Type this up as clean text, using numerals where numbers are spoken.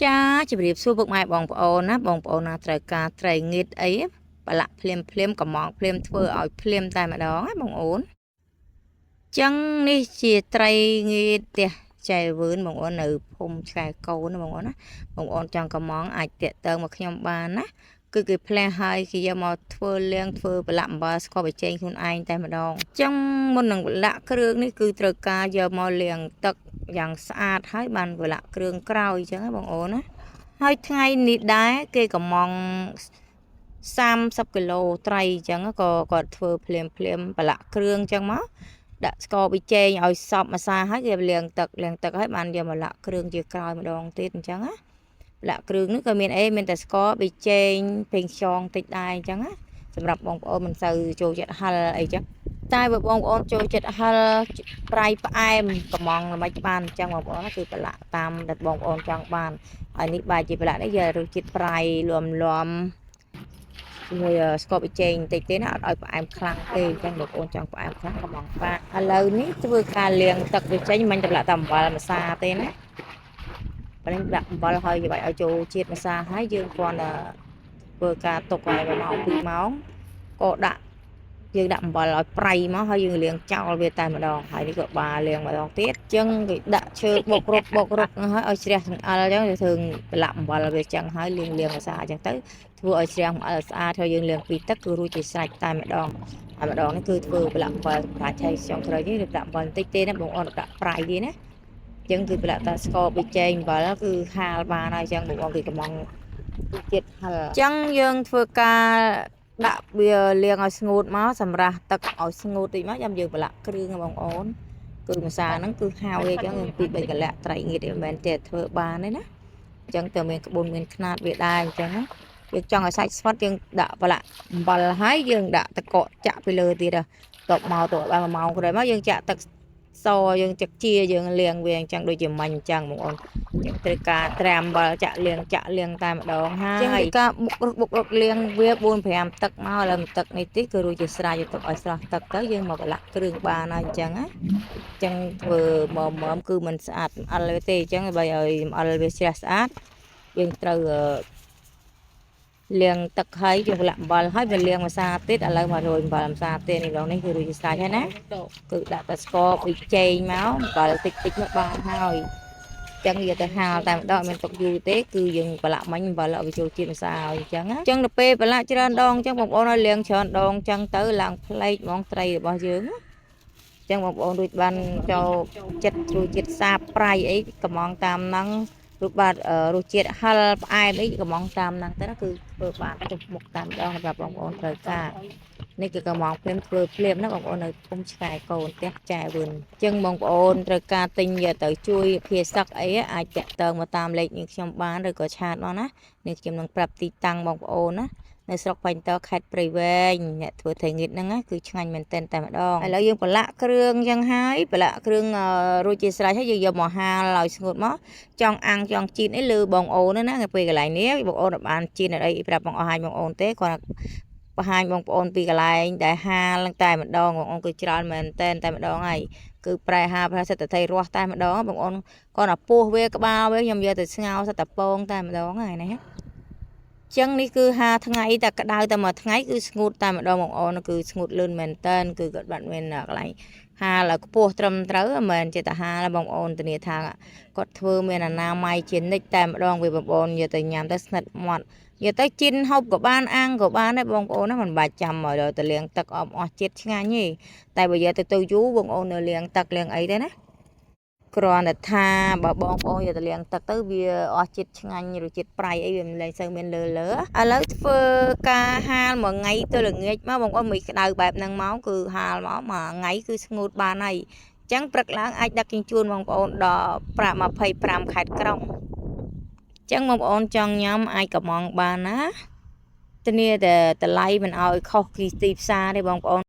ចាជម្រាបសួរពុកម៉ែបងប្អូនណាបងប្អូនណាត្រូវការត្រីងៀតអីប្រឡាក់ភ្លាមភ្លាមកំងភ្លាមធ្វើឲ្យភ្លាមតែម្ដងណាបងអូនចឹងនេះជាត្រីងៀតផ្ទះចែវឿនបងអូននៅភូមិឆ្កែកូនណាបងអូនណាបងអូនចង់កំងអាចតាក់ទងមកខ្ញុំបានណាគឺគេផ្លែហើយគេយកមកធ្វើលាងធ្វើប្រឡាក់អំបិលស្ករប៊ីចេងខ្លួនឯងតែម្ដងចឹងមុននឹងប្រឡាក់គ្រឿងនេះគឺត្រូវការយកមកលាងទឹកយ៉ាងស្អាតហើយបានប្រឡាក់គ្រឿងក្រោយចឹងណាបងអូនណា ហើយថ្ងៃនេះដែរគេកំង30គីឡូត្រីអញ្ចឹងក៏គាត់ធ្វើភ្លាមភ្លាមប្រឡាក់គ្រឿងអញ្ចឹងមកដាក់ស្ករប៊ីចេងឲ្យសព្វម្សាហើយគេលាងទឹកលាងទឹកហើយបានយកមកលាក់គ្រឿងជាក្រោយម្ដងទៀតអញ្ចឹងណាលាក់គ្រឿងនេះក៏មានអីមានតែស្ករប៊ីចេងពេងខ្យងតិចដែរអញ្ចឹងណាសម្រាប់បងប្អូនមិនសូវចូលចិត្តហឹលអីចឹងតែបើបងប្អូនចូលចិត្តហឹលប្រៃផ្អែមកំងល្មិចបានអញ្ចឹងបងប្អូនណាគឺប្រឡាក់តាមដែលបងប្អូនចង់បាន ហើយនេះបាយជាប្រឡាក់នេះយករសជាតិប្រៃលាំលាំជាមួយស្ករប៊ីចេងបន្តិចទេណាអត់ឲ្យផ្អែមខ្លាំងទេអញ្ចឹងបងប្អូនចង់ផ្អែមខ្លាំងក៏មកបាក់ឥឡូវនេះធ្វើការលាងទឹកវាចេញមិនតម្លាក់តែអំបិលម្សាទេណាបើនេះដាក់អំបិលហើយបាច់ឲ្យចូលជាតិម្សាហើយយើងគ្រាន់តែធ្វើការទុកឲ្យ1ម៉ោង2ម៉ោងក៏ដាក់យើងដាក់អំបិលឲ្យប្រៃមកហើយយើងលាងចោលវាតែម្ដងហើយនេះក៏បាលាងម្ដងទៀតអញ្ចឹងគេដាក់ឈើបុករົບបុករົບហ្នឹងហើយឲ្យជ្រះចង្អិលអញ្ចឹងទៅធ្វើប្រឡាក់អំបិលវាអញ្ចឹងហើយលាងលាងម្សាអញ្ចឹងទៅធ្វើឲ្យជ្រះអំបិលស្អាតហើយយើងលាងពីទឹកគឺរួចជាស្រេចតែម្ដងហើយម្ដងនេះគឺធ្វើប្រឡាក់អំបិលសម្រាប់ឆៃចុងក្រោយនេះប្រឡាក់អំបិលបន្តិចទេណាបងប្អូនដាក់ប្រៃទេណាអញ្ចឹងគឺប្រឡាក់តែស្ករប៊ីចេងអំបិលគឺហាលបានហើយអញ្ចឹងបងប្អូនគេកំងជាតិហឹលអញ្ចឹងយើងធ្វើការ ដាក់វាលាងឲ្យស្ងួតមកសម្រាប់ទឹកឲ្យស្ងួតតិចមកចាំយើងប្រឡាក់គ្រឿងបងប្អូនគឺម្សាហ្នឹងគឺហើយអញ្ចឹងពី3កលៈត្រីងៀតមិនមែនទេធ្វើបានទេណាអញ្ចឹងតើមានក្បួនមានខ្នាតវាដែរអញ្ចឹងណាយើងចង់ឲ្យសាច់ស្វិតយើងដាក់ប្រឡាក់អំបិលហើយយើងដាក់តកកចាក់ពីលើទៀតតបមកទៅបាន1ម៉ោងក្រោយមកយើងចាក់ទឹកសយើងចឹកជាយើងលាងវាអញ្ចឹងដូចជាមាញ់អញ្ចឹងបងប្អូនយើងត្រូវការត្រាំអំបិលចាក់លាងចាក់លាងតែម្ដងហើយការបុករឹកបុករឹកលាងវា4 5ទឹកមកឥឡូវទឹកនេះតិចគឺរួចជាស្រេចទុកឲ្យស្រស់ទឹកទៅយើងមកប្រឡាក់គ្រឿងបានហើយអញ្ចឹងណាអញ្ចឹងធ្វើមមមគឺមិនស្អាតអិលទេអញ្ចឹងដើម្បីឲ្យអិលវាជ្រះស្អាតយើងត្រូវលាងទឹកហើយយើងប្រឡាក់អំបិលហើយវាលាងម្សាទៀតឥឡូវមករោយអំបិលម្សាទៀតនេះម្ដងនេះគឺរួចជាស្រេចហើយណាគឺដាក់តែស្ករប៊ីចេងមកអំបិលតិចតិចមកបានហើយចឹងយកទៅហាលតែម្ដងអត់មានទុកយូរទេគឺយើងប្រឡាក់មិញអំបិលឲ្យវាចូលជាតិម្សៅអញ្ចឹងណាអញ្ចឹងទៅពេលប្រឡាក់ច្រើនដងអញ្ចឹងបងប្អូនឲ្យលាងច្រើនដងអញ្ចឹងទៅឡើងផ្លេកហ្មងត្រីរបស់យើងណាអញ្ចឹងបងប្អូនរួចបានចូលចិត្តរសជាតិសាបប្រៃអីកំងតាមហ្នឹងរូបបាទរសជាតិហឹលផ្អែមអីកំងតាមហ្នឹងទៅណាគឺធ្វើបានទុកមុខតាមដងសម្រាប់បងប្អូនត្រូវការនេះគឺកំងភ្លាមធ្វើភ្លាមណាបងប្អូននៅភូមិឆ្កែកូនផ្ទះចែវឿនអញ្ចឹងបងប្អូនត្រូវការទិញយកទៅជួយភាសឹកអីអាចតាក់ទងមកតាមលេខនេះខ្ញុំបានឬក៏ chat មកណានេះខ្ញុំនឹងប្រាប់ទីតាំងបងប្អូនណានៅស្រុកបាញ់តខេត្តព្រៃវែងអ្នកធ្វើត្រីងៀតហ្នឹងណាគឺឆ្ងាញ់មែនទែនតែម្ដងឥឡូវយើងប្រឡាក់គ្រឿងអញ្ចឹងហើយប្រឡាក់គ្រឿងរួចជាស្រេចហើយយើងយកមកហាលឲ្យស្ងួតមកចង់អាំងចង់ជីនអីលើបងអូនណាពេលកន្លែងនេះបងអូនអត់បានជីនអីប្រាប់បងអស់ឲ្យបងអូនទេគាត់បង្ហាញបងប្អូនពីកន្លែងដែលហាលតែម្ដងបងអូនគឺច្រើនមែនតែនតែម្ដងហើយគឺប្រែហាប្រសិទ្ធិរស់តែម្ដងបងអូនគាត់តែពោះវាក្បាលវាខ្ញុំយកទៅស្ងោរសិតតែពងតែម្ដងហើយណាចឹងនេះគឺហាថ្ងៃតែក្តៅតែមួយថ្ងៃគឺស្ងួតតែម្ដងបងអូនគឺស្ងួតលឿនមែនតើគឺគាត់បាត់មានកន្លែងហាលឲ្យខ្ពស់ត្រឹមត្រូវមិនមែនជាតាហាលបងអូនធានាថាគាត់ធ្វើមានអនាម័យជានិច្ចតែម្ដងវាបងប្អូនយកទៅញ៉ាំទៅស្និទ្ធមាត់យកទៅជីនហូបក៏បានអាំងក៏បានដែរបងប្អូនណាមិនបាច់ចាំឲ្យដល់ទៅលាងទឹកអមអស់ជាតិឆ្ងាញ់ទេតែបើយកទៅទៅយូរបងប្អូននៅលាងទឹកលាងអីទេណាគ្រាន់តែថាបើបងប្អូនយកទៅលាងទឹកទៅវាអស់ជាតិឆ្ងាញ់រសជាតិប្រៃអីវាមិនលែងសូវមានលើលើឥឡូវធ្វើការហាលមួយថ្ងៃទៅល្ងាចមកបងប្អូនមិនក្តៅបែបហ្នឹងមកគឺហាលមកមួយថ្ងៃគឺស្ងួតបានហើយអញ្ចឹងព្រឹកឡើងអាចដឹកជញ្ជូនបងប្អូនដល់ប្រាក់25ខេត្តក្រុងអញ្ចឹងបងប្អូនចង់ញ៉ាំអាចកំងបានណាធានាតែតម្លៃមិនឲ្យខុសពីទីផ្សារទេបងប្អូន។